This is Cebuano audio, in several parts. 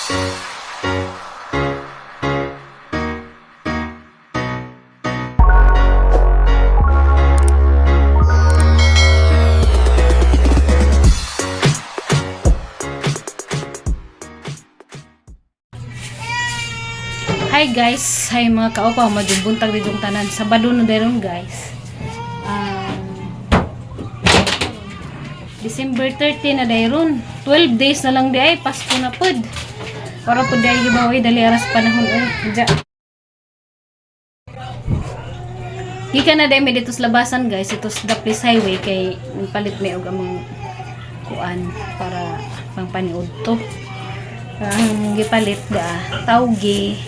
Hi guys, hi mga kaupaw, madyong buntag ditong tanan. Sabado na dayon, guys. December 30 na dayron. 12 days na lang di ay Pasko na pud. Para pud di ay hibaw ay dali aras panahon oy. Diya. Gikan na day mi dito sa labasan, guys, ito sa Daplis Highway kay palit mi og among kuan para pangpaniud to. Ang gipalit da tawgi,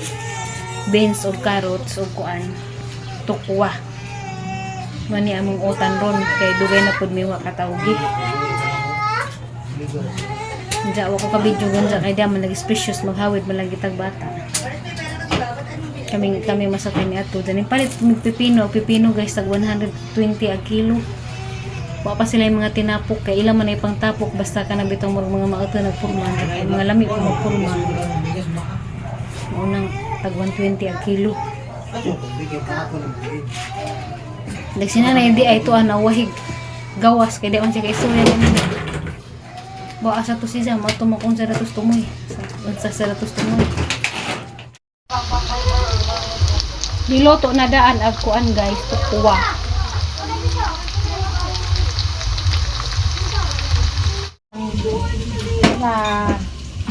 beans og carrots og kuan, tukwa. Mani among utan ron kay dugay na pud mi wa katawgi. Diya wa ko ka video gunja kay di man lagi precious maghawid man lagi tag bata. Kami kami masakay ni ato dani palit mig pipino, pipino guys, tag 120 a kilo. Wa pa sila yung mga tinapok kay ila man ay pangtapok basta ka na bitong murag mga mauto nagpurma kay mga lami pa magpurma. Maunang tag 120 a kilo. Nagsinanay di ay tuan na wahig gawas kay di man siya kay istorya nila. Ba asa to siya mato mo kung sa ratos tumoy. Sa sa ratos tumoy. Niloto na daan ag kuan guys, tukwa.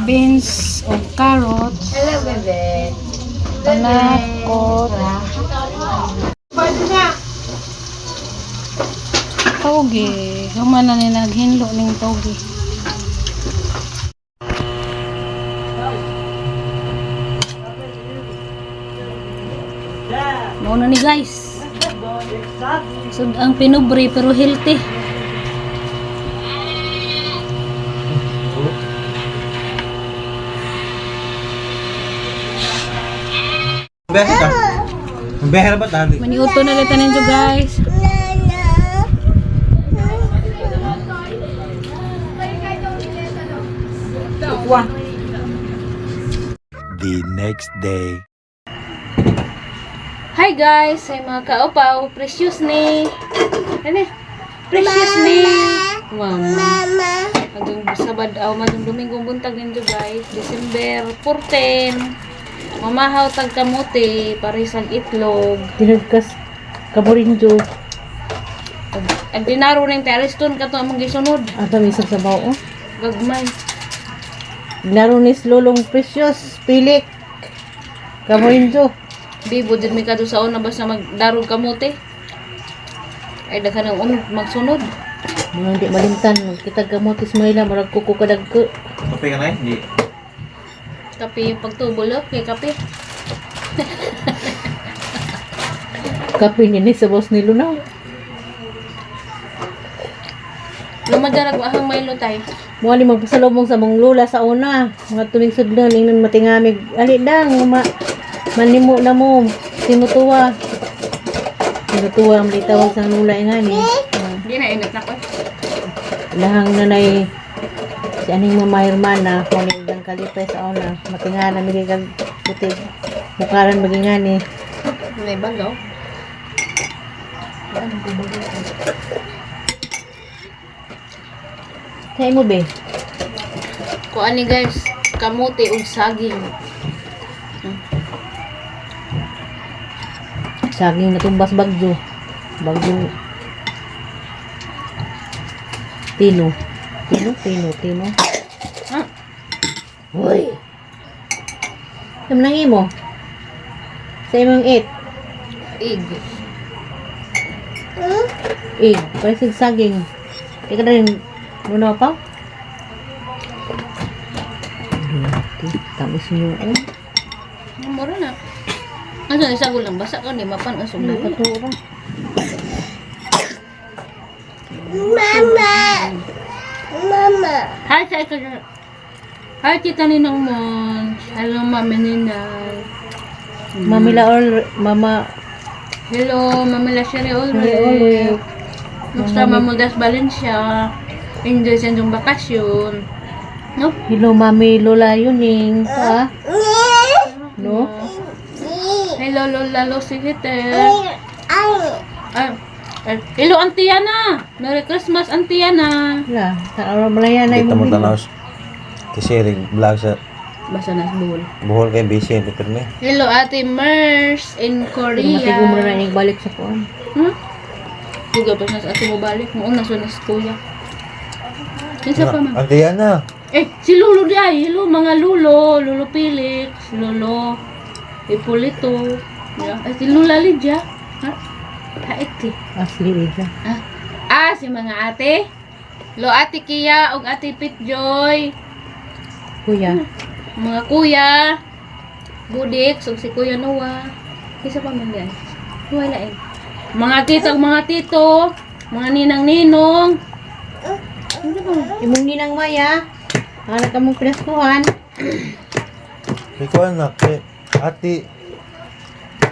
Beans o carrots. Hello, bebe. Panakot. Toge. Human na ni naghinlo ning toge. Mao na ni guys. So, ang pinubre pero healthy. Behe ka? Behe na ba tali? Maniuto na lang tanin guys. The next day. Hi guys, ay mga kaupaw, precious ni. Ano? Precious ni. Mama. Adong Sabad aw madong Domingo buntag ninyo guys, December 14. Mamahaw tag kamote, parisag itlog. Tinagkas kaburinjo. Ag dinaro ning Tereston kato among gisunod. Ata may isang sabaw, oh. Gagmay. Narunis Lolong Precious, Pilik. Kaburinjo. Bibo jud mi kadto sa una basta magdarog kamote. Ay daghan ang unod magsunod. Mga hindi malimtan, magkita kamotis Manila, marag kuko kadagko. Kape ka na eh? Hindi. Kape yung pagtubol oh, kay kape. Kape ni sa boss ni Lunaw. Lumadarag ahang Milo tay. Mga ni magpasalubong sa mong lula sa una. Mga tumig sudlan, ingnan matingamig. Ali dang, ma manimo na mo. Sinutuwa. Sinutuwa, ang litawag sa lula nga ni. Hindi na ingat na ko. Lahang nanay si aning mama Hermana kung ang kalipay sa una matingana migi kag putig mukaran magi nga ni. May bagaw. Kaya mo be. Kuan ni guys, kamote ug saging. Saging natumbas bagyo bagyo tino tino tino tino. Ah, Uy, ano nang imo sa imong it egg. Egg parisig saging di ka na rin lunaw pa. Tamis niyo eh. Mura na. Ano isa ko lang basa ko ni mapan ang sugdan. Katura. Hi sa ito. Hi Tita Ninang Mons. Hello Mami Ninay. Mami Laol, Mama Hello Mami La Sherry Sherry Ulrich. Ulrich. Musta Mama Das Valencia. Enjoy sa inyong bakasyon. No? Hello, Mami Lola Yuning. Ah? No? Hello, Lola Lucy Hitter. Ay, ay, hello, Auntie Yana. Merry Christmas, Auntie Yana. Wala. Tanaw malaya na Dito yung mo video. tanaw. Kasi rin vlog sa Basta na sa buhol. Bohol kay busy ang pirmi. Hello, Ate Merce in Pero matigom Korea. na na yung balik sa kuan. Hmm? Kuya pa siya sa ate mo balik. Muuna siya na si Kuya. Kinsa pa man? Ang na. Eh, si Lolo di ay. Hello, mga Lulo. Lolo Felix, Lolo Hipolito. Yeah. Ay, si Lola Lydia. Ha? Haiti. Asli ija. Ah, ah, si mga ate. Lo Ate Kia ug Ate Pitjoy. Kuya. Mga kuya. Budik, ug si Kuya Noah. Kinsa pa man yan? Wala eh. Mga tito ug mga tito, mga ninang-ninong. Kinsa pa man? Imong ninang Maya. Anak ka mong pinaskuhan. May kuan na kay Ate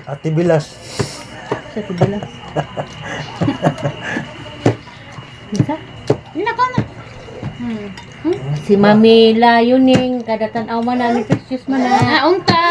Ate Bilas. Sa tibila. Isa? Nako na. Hmm. Si Mami La Yuning. Kada tanaw man na ni Precious man na. Ah, unta.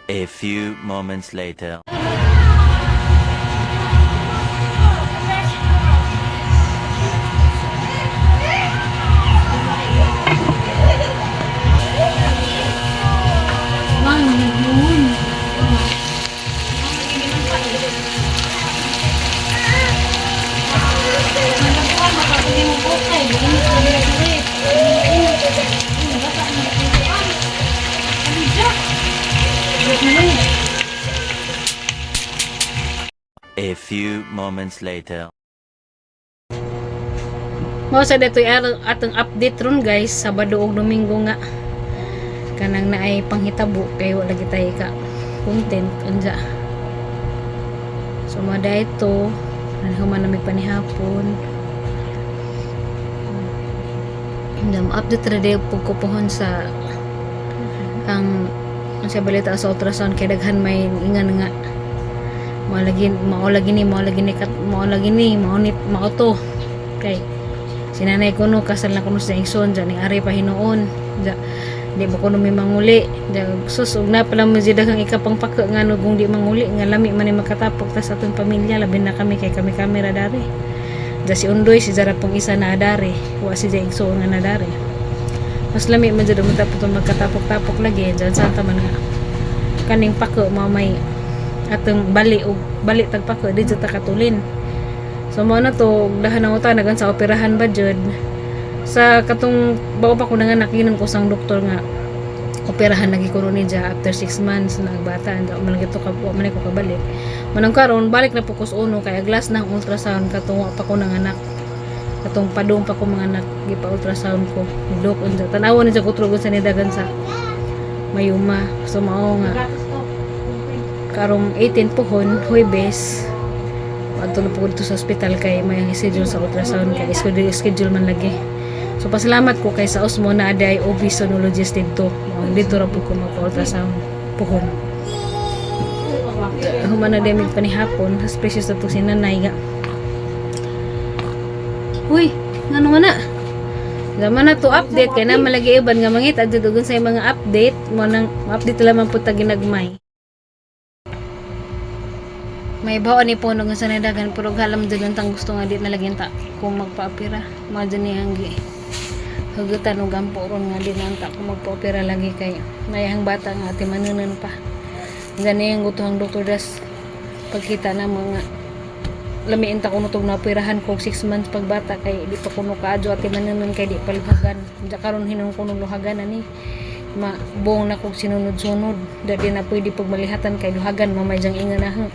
A few moments later. A few moments later. Mao sa dito'y atong update ron guys, Sabado ug Domingo nga kanang naay panghitabo kay wala lagi tayo ka content unsa. So mada ito, human na may panihapon. Hindi mo update ra day pug ko pohon sa ang sa balita sa ultrasound kay daghan may ingan nga mao lagi mao lagi ni mao lagi ni kat mao lagi ni mao ni mao to kay si nanay kuno kasal na kuno sa igsoon dyan ning ari pa hinuon dya. Di ba kuno may manguli. Sus, ug na pala mo daghang ikapang paka nga no kung di manguli nga lami man ni makatapok ta sa atong pamilya, labi na kami kay kami kamera dari. Da si Undoy si Zara pong isa na adare, wa si Jay igsuon nga nadare. Mas lami man jud mo tapos magkatapok-tapok lagi diyan sa man nga kaning pako mao may atong bali og bali tag pako di jud ta katulin. So mao na to dahan ang utan nagan sa operahan ba jud sa katong bago pa ko nanganak, ginan ko sang doktor nga operahan lagi ko ni dya after 6 months na ang bata and man lagi to ka wa man ko kabalik. Manang karon balik na po ko sa uno kay aglas na ang ultrasound katong wa pa ko nanganak, katong padung pa ko mga anak, gipa ultrasound ko dok unsa tan-awon ni sa kutrog sa nidagan sa Mayuma. So mao nga karong 18 pohon, Huwebes, adto na po ko dito sa ospital kay may ang schedule sa ultrasound kay schedule, schedule man lagi. So pasalamat ko kay sa Osmo na aday OB sonologist dito. Mao dito ra po ko magpa-ultrasound pohon. Human na din panihapon, has precious na to si nanay nga. Uy, ngano man na? Zaman na to update kay na malagi uban nga mangita jud og sa mga update mo nang update lamang pud ta ginagmay. May baon ni puno nga sa nadagan pero halam jud ang tang gusto nga di na lagi ta kung magpaopera. Mao jud ni ang gi hugutan og ampo ron nga di na ang ta kung magpaopera lagi kay nayahang bata nga ati manunan pa. Gani ang gutohang Dr. Das pagkita na mga lamiin ta kuno tog naoperahan kog 6 months pagbata kay di pa kuno kaadyo ati manunan kay di pa luhagan. Diya karon hinong kuno luhagan ani mabuong na kog sinunod-sunod dadi na pwede pag malihatan kay luhagan mamay jang inga na ha.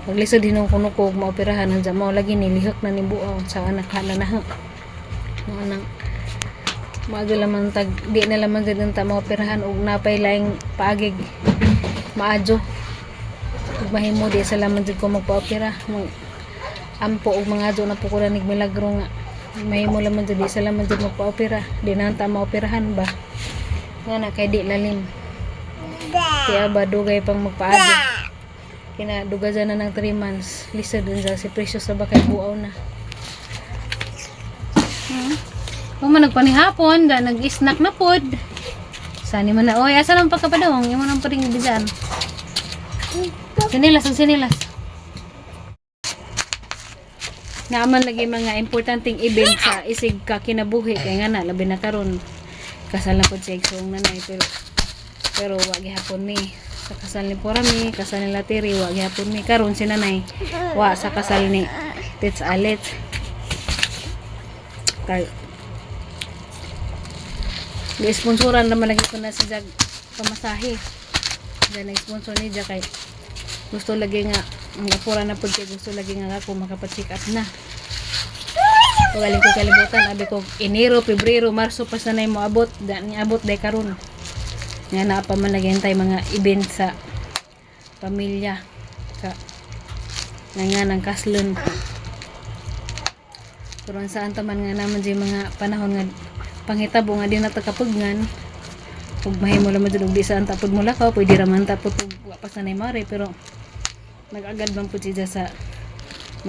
Maglisod hinong kuno kog maoperahan ang mao lagi nilihok na ni buaw sa anak na na ha. Mo anang maadyo laman tag di na laman jud ta maoperahan og napay laing paagig maadyo ug mahimo di sa laman jud ko magpa-opera. Mag ampo og mga adyo na po ko nig milagro nga mahimo laman jud di sa laman jud magpa-opera, di na ta maoperahan ba nga na kay di lalim kaya ba dugay pang magpaadyo kina dugay na ng 3 months, lisod dun sa si Precious sa bakay buaw na. Kung man nagpanihapon, da nag-snack na pod. Sani man na, oy, asa naman pagkapadong? Imo nang paring bijan. Sinilas, ang sinilas. Naaman lagi mga importanteng event sa isig ka kinabuhi kay nga na labi na karon kasal na pod siya igsoong nanay, pero pero wa gihapon mi sa kasal ni Porami, kasal ni Latiri, wa gihapon mi. Karon si nanay wa sa kasal ni Tits Alet kay gi-sponsoran naman lagi ko na si Jag pamasahe. Diyan nag-sponsor ni Jag kay gusto lagi nga ang apura na pud kay gusto lagi nga ako makapa-check up na. Pagaling ko kalibutan, abi ko Enero, Pebrero, Marso pa sanay mo abot, da ni abot day karon. Nga naa pa man lagi tay mga event sa pamilya sa nga nga ng kaslon. Pero ang saan taman nga naman di mga panahon nga panghitabo nga di na ta kapugnan ug mahimo lang man jud og di saan tapod mo lakaw, pwede ra man tapod og wa pa sanay mare, pero nag-agad man pud siya sa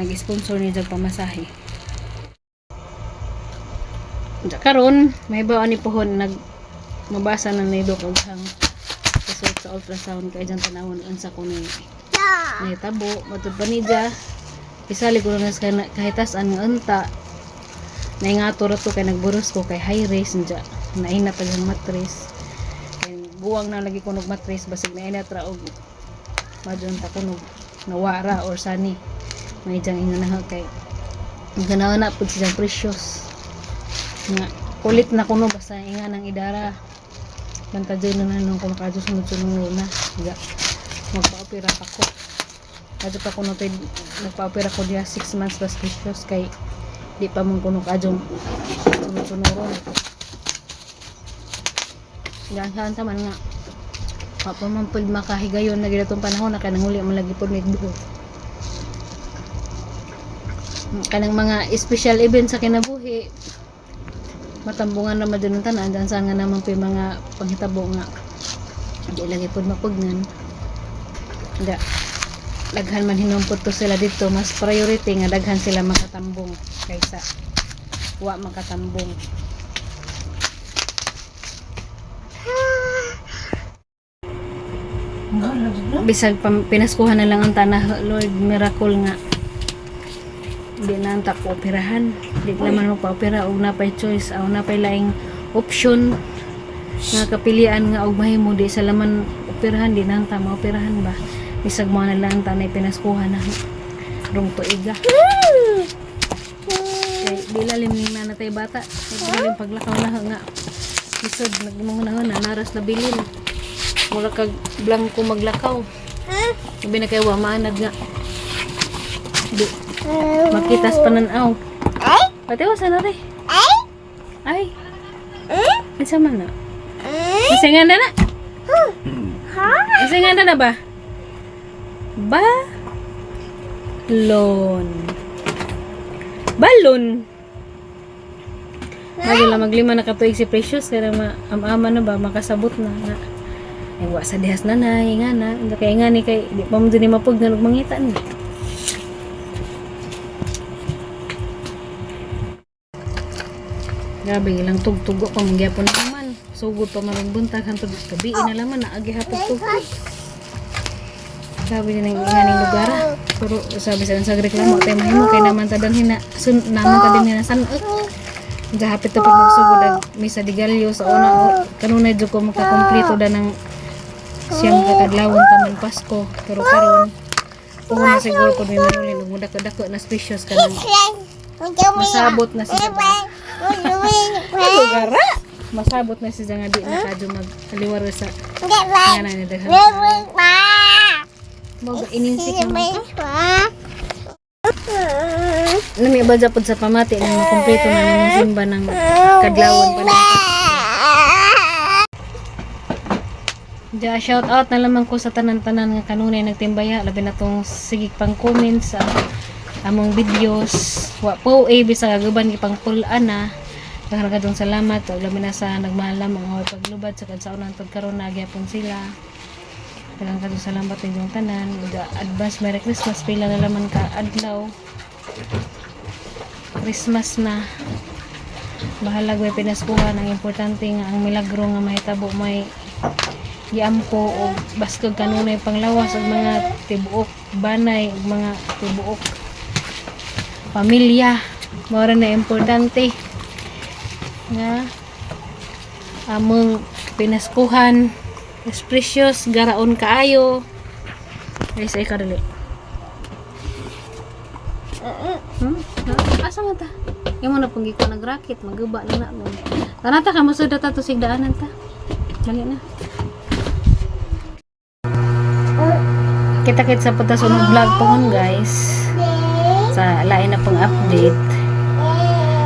nag-sponsor niya sa pamasahe. Diya karon may baon ni pohon nag mabasa na ni dok og hang result sa ultrasound kay dyan tanawon unsa ko ni nahitabo. Matud pa ni dya isali ko na sa kahitasan nga unta naingato ra to kay nagburos ko kay high risk dya naina tagang matris kay buwang na lagi kunog matris basig naina tra og madyon ta kunog nawara or sani may diyang ingon na kay ganawa na pud siyang precious nga kulit na kuno basta inga ng idara banta dyan na nung kung makadyo sunod-sunod na ga magpa-opera pa ko adyo pa kuno tay nagpa-opera ko diya 6 months bas precious kay di pa mong kuno kadyong sunod-sunuron. Gaan saan taman nga wa pa man pud makahigayon na ginatong panahon na kay nanguli man lagi pud mig buho kanang mga special event sa kinabuhi, matambungan naman dun ang tanan dyan saan nga naman po yung mga panghitabo nga di lagi pud mapugnan da daghan man hinumpot to sila dito, mas priority nga daghan sila makatambong kaysa wa makatambong. Bisag pinaskuhan na lang ang tanah, Lord, miracle nga di na ang tako operahan. Di naman magpa-opera og napay choice o napay laing option nga kapilian nga og mahimo di sa laman operahan, di na ang tama operahan ba. Bisag mo na lang ang tanay pinaskuhan na rong tuiga kay di lalim ning nanatay bata kay di lalim paglakaw na nga lisod nagmong na naras na bilin, mura kag blangko maglakaw. Sabi na kay wa maanad nga di makitas pananaw. Pati wa sana re. Ay, unsa man na? Unsa nga na na? Unsa nga na na ba? Ba lon. Balon. Lagi lang maglima na katuig si Precious kaya ma amama na ba makasabot na nga. Ay wa sa dihas nanay nga na. Hindi kay nga ni kay di pa mo din mapug nga mangita ni. Grabe ilang tugtugo pa mangyapon na naman. Sugod pa man ang buntag hantod gabi na laman na agi hapon tugtog. Sabi niya ng nga ning lugar ah. Pero sabi sa sa reklamo tayo mahimo kay naman ta dan hina sun naman ta din hina san. Diya hapit na pag magsugod ag misa di galyo sa una o, kanunay jud ko makakompleto da ng siyam ka kadlawon taman Pasko, pero karon puhon na siguro ko may manulin ug mudako-dako na spacious kanang masabot na siya ba? Lugara! Masabot na siya nga di na kadyo magkaliwaro sa nga na ni daghan. Mo ininsik naman ka. Nami ba japod sa pamati nang makumpleto na ng simba ng kadlawon pa na. Ja, shout out na lamang ko sa tanan-tanan nga kanunay nagtimbaya, labi na tong sigig pang comments sa among videos. Wa po eh bisag aguban gipang pull-an na. Daghan kadtong salamat ug labi na sa nagmahal mga paglubad sa kadsaon hangtod karon na gyapon sila. Daghan kadtong salamat inyong tanan. Ug advance Merry Christmas, pila na laman ka adlaw. Christmas na. Bahalag may pinaskuhan, ang importante nga ang milagro nga mahitabo may giampo og baskog kanunay panglawas og mga tibuok banay og mga tibuok pamilya. Mao ra na importante nga among pinaskuhan is precious garaon kaayo. Guys, ay kadali. Asa man ta? Imo na pong giko nag-racket, maguba na na mo. Tanata ka musud ta to sigdaanan ta. Dali na. Kita-kits sa punta sunod vlog pohon, guys. Sa lain na pong update.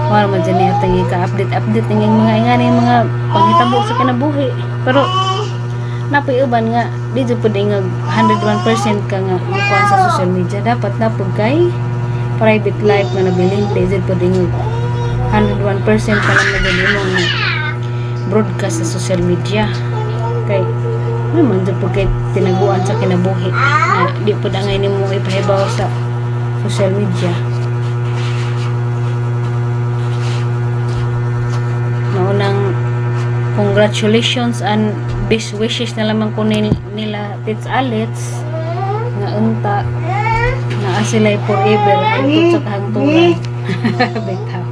Wala man dyan niya tangi ka update update ng mga ingani mga panghitabo sa kinabuhi. Pero napoy uban nga di jud pud ingag 101% ka nga mukuan sa social media, dapat na pud kay private life nga nabilin. Di jud pud ingag 101% ka lang na dili mo nga broadcast sa social media kay naman jud pud kay tinaguan sa kinabuhi na di pud angay nimo ipahibaw sa social media. Maunang congratulations and best wishes na lamang ko nila Tits Alets nga unta naa sila forever hangtod sa kahangturan. Bitaw.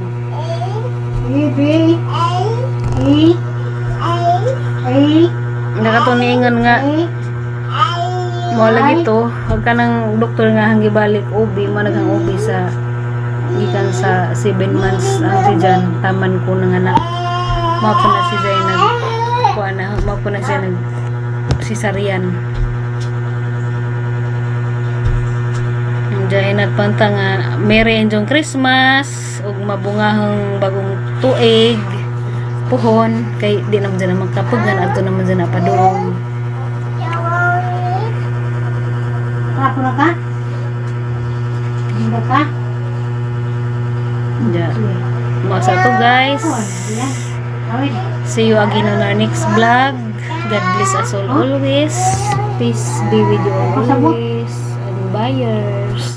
Nakatuniingon nga mo lagi to wag ka ng doktor nga hanggi balik OB mo naghang OB sa gikan sa 7 months ang si Jan taman ko na nga na mao po na si Jay nag kuha na mao po na siya nag cesarean. Ang Jay nagpanta nga Merry and Jong Christmas ug mabungahong bagong tuig puhon kay di naman dyan magkapugan adto naman dyan na padung. Kapo na ka? Hindi ka? Ja. Mao sa to, guys. Awit. See you again on our next vlog. God bless us all always. Peace be with you all always. And buyers.